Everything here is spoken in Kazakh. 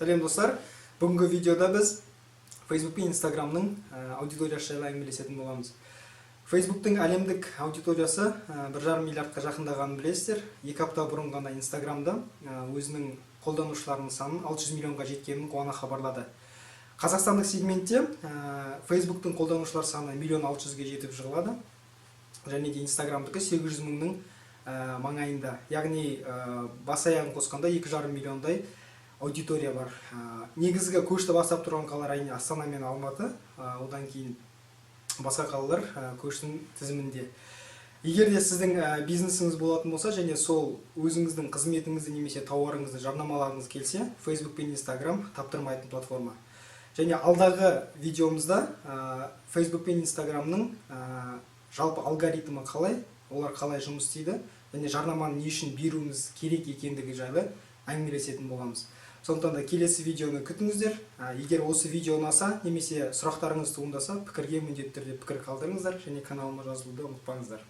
Сәлем, достар! Бүгінгі видеода біз Facebook пен Instagramның аудиториясы жайлы әңгімелесетін боламыз. Facebooktың әлемдік аудиториясы 1,5 миллиардқа жақындағанын білесіздер. 2 апта бұрын ғана Instagramда өзінің қолданушыларының санын 600 миллионға жеткенін қуана хабарлады. Қазақстандық сегментте Facebooktың қолданушылар саны миллион 600-ге жетіп жығылады және де Инстаграмдікі 800 мыңның маңайында, яғни бас аяғын қосқанда 2,5 миллиондай аудитория бар. Негізгі көшті бастап тұрған қалалар, әрине, Астана мен Алматы. Одан кейін басқа қалалар көштің тізімінде. Егер де сіздің бизнесіңіз болатын болса және сол өзіңіздің қызметіңізді немесе тауарыңызды жарнамалағыңыз келсе, Facebook пен Instagram таптырмайтын платформа. Және алдағы видеомызда Facebook пен Instagramның жалпы алгоритмі қалай, олар қалай жұмыс істейді және жарнаманы не үшін беруіміз керек екендігі жайлы әңгімелесетін боламыз. Сондықтан да келесі видеоны күтіңіздер. Егер осы видео ұнаса немесе сұрақтарыңыз туындаса, пікірге міндетті түрде пікір қалдырыңыздар және каналыма жазылуды ұмытпаңыздар.